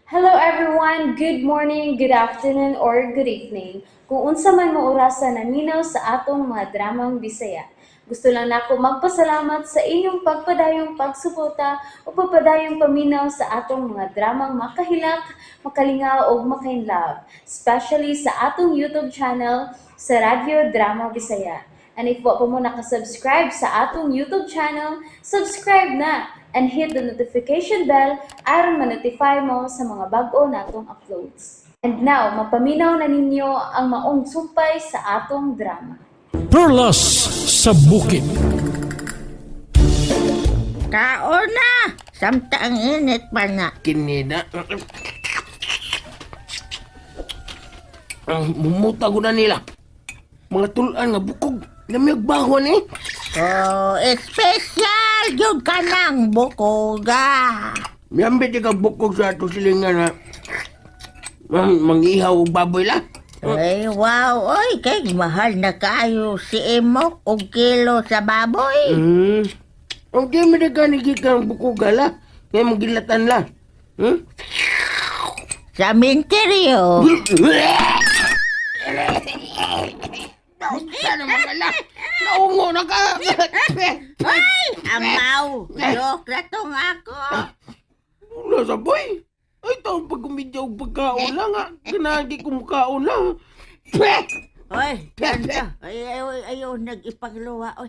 Hello everyone! Good morning, good afternoon, or good evening. Kung unsa man mo orasa naminaw sa atong mga dramang Bisaya. Gusto lang nako magpasalamat sa inyong pagpadayong pagsuporta o pagpadayong paminaw sa atong mga dramang makahilak, makalingaw ug makainlove, especially sa atong YouTube channel sa Radyo Drama Bisaya. And if wa pa mo nakasubscribe sa atong YouTube channel, subscribe na and hit the notification bell aron ma-notify mo sa mga bag-o natong uploads. And now, mapaminaw na ninyo ang maong sumpay sa atong drama. Perlas sa Bukid. Kaon na! Samta ang init pa na. Kinina. Ang mumuta ko na nila. Mga tulaan nga bukog. Lamig bawan eh. Oh, espesyal yun ka ng bukoga. Miyambit ka bukog sa ato silingan ha. Mang, mangihaw og baboy la. Ay, wow, oy, kay mahal na kayo si Emok og kilo sa baboy. Ang di mo na ganigi kang bukog la. Ngayon mong gilatan la. Hmm? Sa minteryo. Sana magala. Naungo na ka. Ay, amaw, joke na tong ako. Wala sa boy. Ay, taon pag kumidya og pagkaon lang ha. Ganahan kay kumukaon lang. Peh! Oy, ganda. Ay, ay, ay, ayaw, nag-ipagluwa. Oy,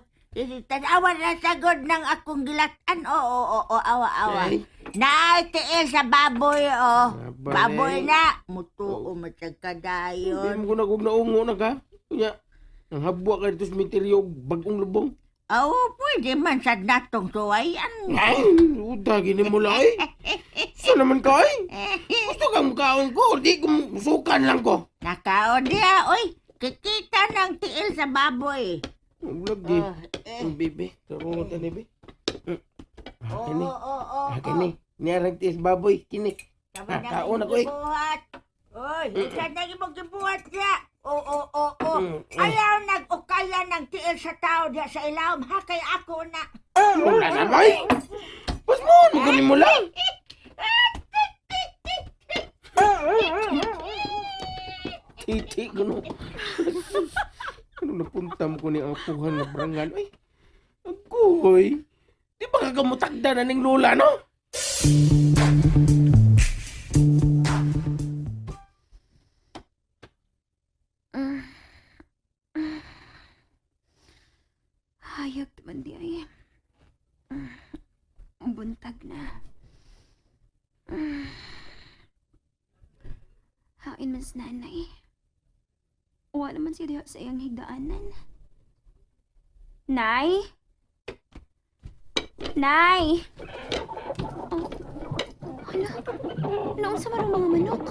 tanawa na sagod ng akong gilatan. Oo, oo, oo, awa, awa. Ay. Naitiil sa baboy, oh. Nabalik. Baboy na. Mutuo, Hindi matagkadayon. mo ko nagug naungo na ka. Kunya, nang habwa ka dito sa miteryo og bagong lubong. Oo, pwede man sa natong suwayan. Ay, uda, gini mo lang eh. Sa naman ka eh. Gusto kang mukaon ko, di ko musukan lang ko. Nakaon niya, oy. Kikita ng tiil sa baboy. Ang lagi. Oh, eh. Ang bibi, tarungot ni bi. Oo, Kini, oo, oo. kini. Niyarang tiis baboy, kini. Tama na Kaon ako eh. gibuhat. Oy, isa na imong gibuhat niya. Oo, oo, oo. Mm. Ayaw nag-ukaya ng tiil sa tao diya sa ilawom. Ha, kay ako na. Wala na ba eh. Pas mo, magaling mo lang. Titi ko no. Ano napunta mo ko ni ang apuhan nga brangan? Ay, agoy. Di ba kagamutakda na ning lola, no? Hayag naman di ay. Buntag na. Hain man sa nanay. Wa naman siya diha sa iyang higdaanan. Nay? Nay! Oh, hala. Noon sa marong mga manok.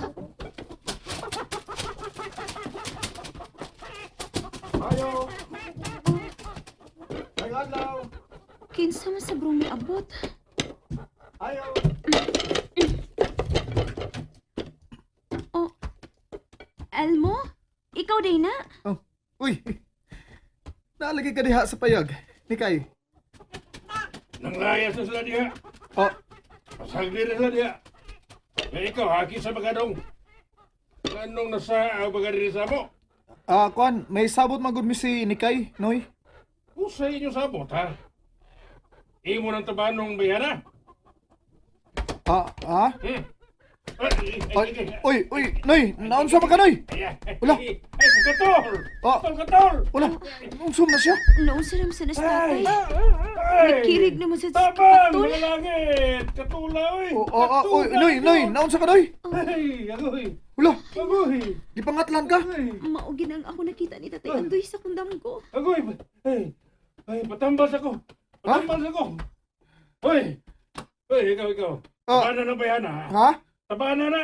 Ayo. Ay, adlaw. Kinsa man sa brong miabot. Ayo. Oh, Elmo? Ikaw day na? Oh, uy. Naalagay ka diha sa payag. Nikay. Nanglayas na sila diha. Oh, Pasagdi na sila diha. Kaya ikaw, haki sa bagadong. Anong nasa ang baga diri sa mo? ah, kuan, may sabot magud mi si Nikay, Noy. Usay inyo sabot, ha? Imo ng tabanong bayana. Ah, ah? Ay, Ay, uy, uy, Noy, naunsa man ka, Noy? Wala. Wala. Ay, pagkatol! Oh. Pagkatol! Wala, unsa man na siya? Noon sa naman sa tatay. Ay! Nagkirig naman sa Tabang! katol. Mga langit! Katula, oy! Oh, oh, oh, uy, Noy, Noy, naunsa ka, Noy? Ay, agoy! Wala, Agoy! gipangatlan ka? Maugin ang ako nakita ni Tatay Andoy sa kundam ko. Agoy! Ay! Ay, patambas ako! Patambas ako! Hoy! Hoy, ikaw, ikaw. Ah. Tabana na bayana, ha? Ha? Tabana na!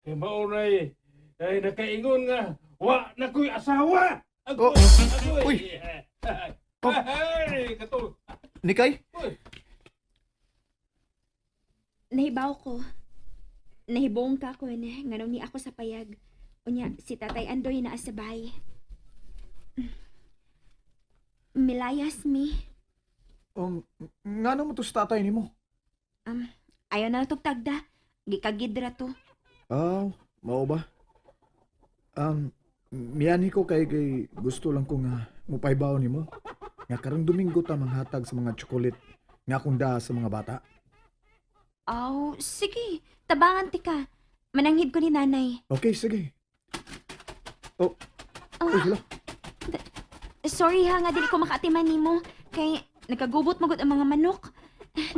Kay maunay, ay nakaingon nga, wa na ko'y asawa! Agoy! Oh. Agoy! Uy. Oh. Ay, katol! Nikay? Uy! Nahibaw ko. Nahibong ka ko eh, nganong ni ako sa payag. Unya, si Tatay Andoy naa sa bahay. Milayas mi. Ngano mo to sa tatay nimo? Ayaw na lang tugtagda. Gikagidra to. Aw, mao ba? Um, mianhi ko kay kay gusto lang ko nga mupaybaw nimo. Nga karong Domingo ta manghatag sa mga chocolate nga akong daa sa mga bata. Aw, sige. Tabangan ti ka. Mananghid ko ni nanay. Okay, sige. Oh, Oh, uy, hala. Sorry ha, nga dili ko makaatiman nimo. Kay nagkagubot magod ang mga manok.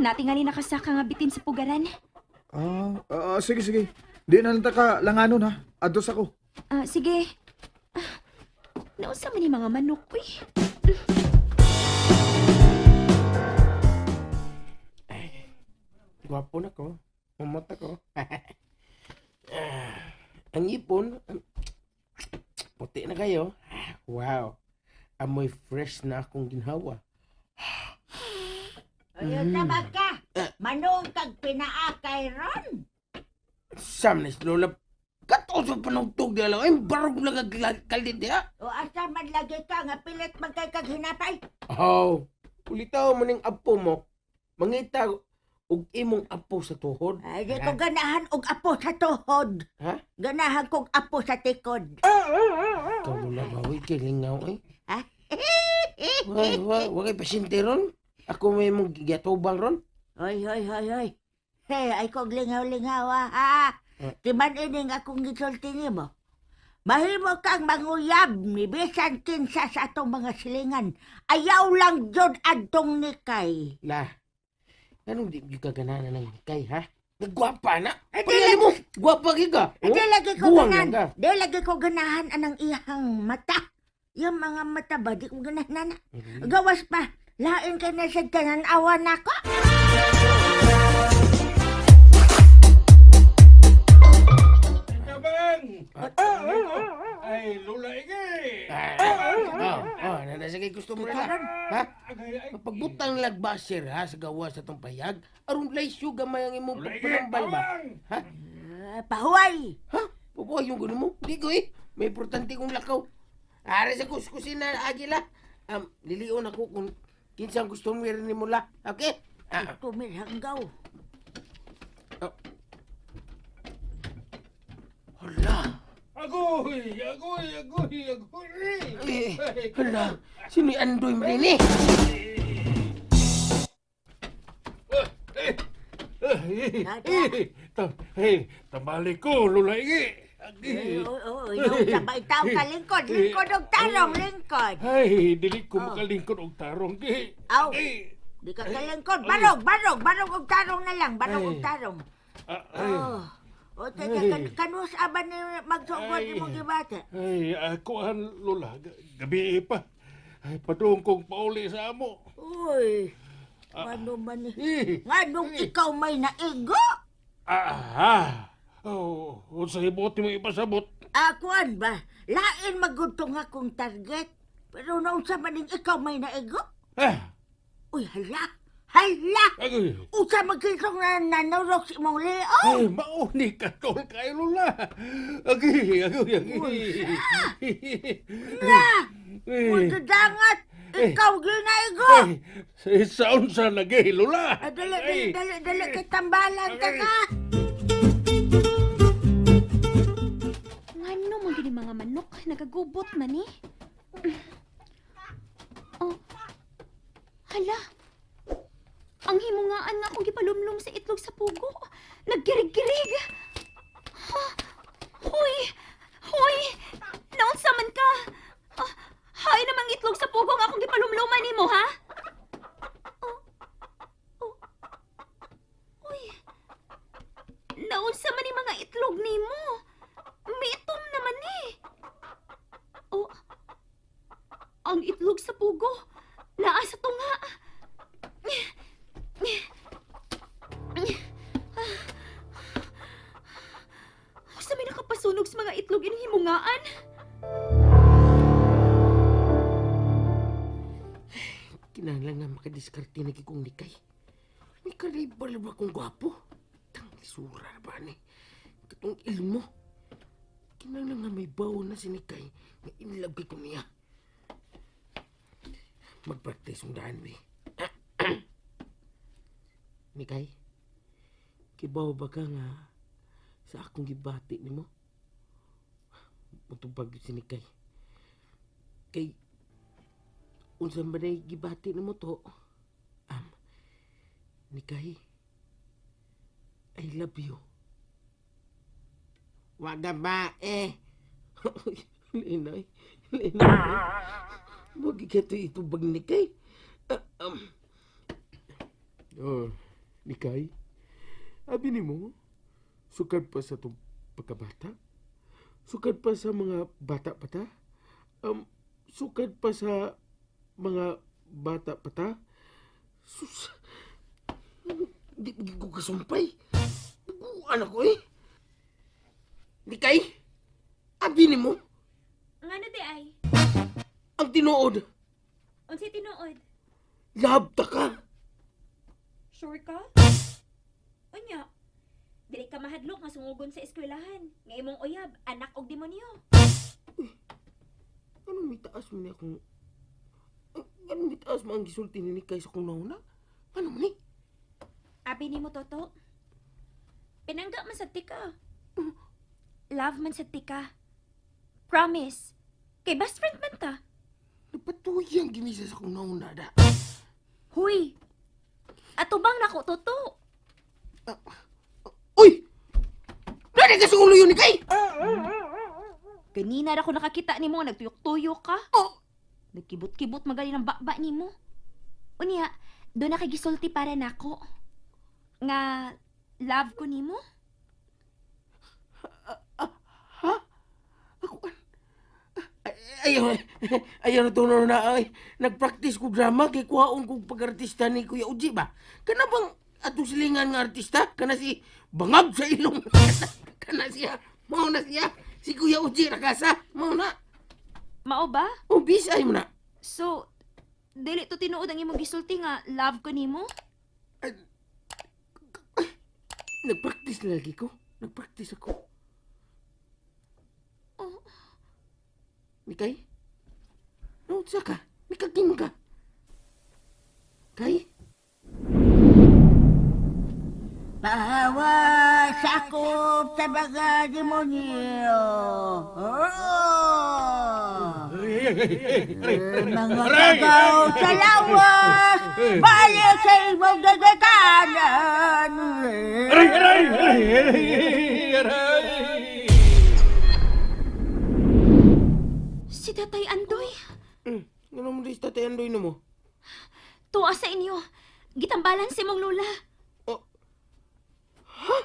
Natingali nakasaka nga bitin sa pugaran. Sige, sige. Di na lang ta ka langanon ha. Ados ako. Ah, sige. Ah, Nausa man ni mga manok, uy. Gwapo na ko. Umot ako. Ah, ang ipon, puti na kayo. Ah, wow. Amoy fresh na akong ginhawa. Ayaw tama ka. Manong kag pinaa kay ron. Sam na si Lola. Katol sa panugtog niya lang. Ay, barog na kaldit niya. O asa man lagi ka nga pilit man kay kag hinapay. Oh, ulitaw mo ning apo mo. Mangita og imong apo sa tuhod. Ay, di ko ganahan og apo sa tuhod. Ha? Ganahan kog apo sa tikod. Ikaw, Lola, bawi kay lingaw eh. Ha? Wa, wa, wa kay pasyente ron. Ako may mong gigatubang ron. Hoy, hoy, hoy, hoy. Hey, ay kog lingaw-lingaw ah, ha. Eh. Di man ining akong gisulti nimo. Mahimo kang manguyab ni bisan kinsa sa atong mga silingan. Ayaw lang jud adtong nikay. La, anong di yung kagananan ng hikay, ha? Nagwapa na. Ay, di Pag mo, gwapa gyud ka. Eh, di lagi ko Buwang ganahan. lang ka. Di lagi ko ganahan anang iyang mata. Yung mga mata ba, di ko ganahan na. Gawas pa, lain ka na sa tanan awa nako. Tabang! Ay, Lola Ige! Ah, oh, nasa kay gusto mo na. Ha? Ay, ay, Pagbutang lagbasir ha sa gawa sa tong payag, aron laysyo gamay ang imong Lola Ige, pagpanambal ba? tabang! Ha? Ah, pahuway. Ha? Pupuhay yung gulo mo? Di ko eh. May importante kong lakaw. Are sa kuskusina, Agila. Lilion ako kung kinsang gusto mo rin ni mula. Okay? Ah, Tumirhanggaw. hala. Agoy! Agoy! Agoy! Agoy! Eh, hala. Sino yung Andoy Marini? Hey, tambali ko, Lola Ige! Eh, oo, oo, yung sabay tao ka lingkod, lingkod og tarong, lingkod. Ay, dili ko makalingkod og tarong, gi. Aw. Ay, Di ka kalingkod, barog, barog, barog og tarong na lang, barog og Ay. tarong. ah, ay, Oh. O, teka, Ay. kanus aba ni magsugod Ay. imong gibata? Ay, ako han, Lola, gabi pa. Ay, padung kong pauli sa amo. Uy, ngano man ni? Eh, Nganong ikaw may naigo? aha! Oh, unsa hibot mo ipasabot? Akuan ba? Lain magudtong akong target. Pero naunsa man ning ikaw may naigo? Ah, Uy, hala! Hala! agoy. Usa magkitong na nanurok si imong leo. Ay, mao ni katol kay Lola. Agi, agoy, agi. Na! Eh, Uy, kadangat! Ikaw ginaigo! Ay, sa unsa lagi, Lola. Ah, dali, dali, Ay. dali, dali, kay tambalan ta ka. Ngano man gini mga manok, nagagubot man eh. Oh. Hala. Ang himungaan nga akong gipalumlum sa itlog sa pugo. Naggirig-girig. Ha? Hoy! Hoy! Naunsa man ka? Ah, hay namang itlog sa pugo nga akong gipalumluman nimo, ha? Oh. Oh. Uy. Naunsa man ni mga itlog nimo? Miitom naman eh. Oh, ang itlog sa pugo. Naa sa tunga. Sa may nakapasunog sa mga itlog ining himungaan. Kinahanglan nga makadiskarte na kong likay. May karibal ba kong gwapo? Tang lisura na ba ni? Katong ilmo. Kinahanglan nga may bawo na si Nikay nga inlove kay ko niya. Magpractice ang daan, we. Mikay, kibaw ba ka nga Sa akong gibati nimo. Mutubag gyud si Nikay. Kay unsa man ay gibati nimo to? Nikay, I love you. Waga ba eh. Linay, linay. Wag ikato itubag ni Kay. Oh, Nikay, abi nimo, sukad pa sa itong pagkabata, sukad pa sa mga bata pa ta, sukad pa sa mga bata pa ta, sus, di di ko kasumpay. Buguan ako eh. Nikay, abi nimo, Ngano di ay? ang tinuod, Unsay tinuod? love ta ka. Sure ka? Unya, dili ka mahadlok nga sungugon sa eskwelahan. Nga imong uyab, anak og demonyo. Anong mitaas mo ni akong... Anong mitaas mo ang gisulti ni Nikay sa akong nauna? Ano man ni? Abi nimo Toto. Pinangga man sad tika. Love man sad tika. Promise. Kay best friend man ta. Napatuloy ang ginisa sa akong nauna da. Huy. Ato bang nako Toto? Uy! Dali ka sa ulo yun, Nikay! Ganina ra ko nakakita nimo nagtuyok-tuyok ka. Oh! Nagkibot-kibot magali ng bakba nimo. Unya, do na kay gisulti para nako. Nga love ko nimo. Ha? Ako an... Ay, ayaw, ayaw na tuno na ay. Nagpractice ko drama kay kuhaon kong pag-artista ni Kuya Uji ba? Kana bang atong silingan nga artista? Kana si Bangag sa ilong. Kana siya. Mao na siya. Si Kuya Uji rakasa. Mao na. Mao ba? Oh, bisay mo na. So, dili to tinuod ang imong gisulti nga love ko nimo? Nagpractice na lagi ko. Nagpractice ako. Oh. Mikay? Naunsa ka? Mikaking ka? Kay? Pahawa sakop sa mga demonyo. Oh! Ay, ay, ay, ay, aray, aray. Mga Aray! kagaw sa lawas, balik sa imong gagatanan. Aray, aray, aray, aray, aray. Si Tatay Andoy, Ano mo di sa tatay Andoy no mo? tuwa sa inyo. Gitambalan si mong lola. Oh. Ha?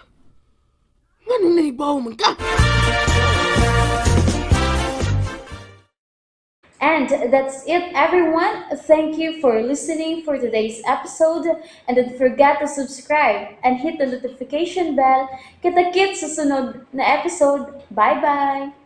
Nganong nahibaw man ka? And that's it, everyone. Thank you for listening for today's episode. And don't forget to subscribe and hit the notification bell. Kita-kits sa sunod na episode. Bye-bye!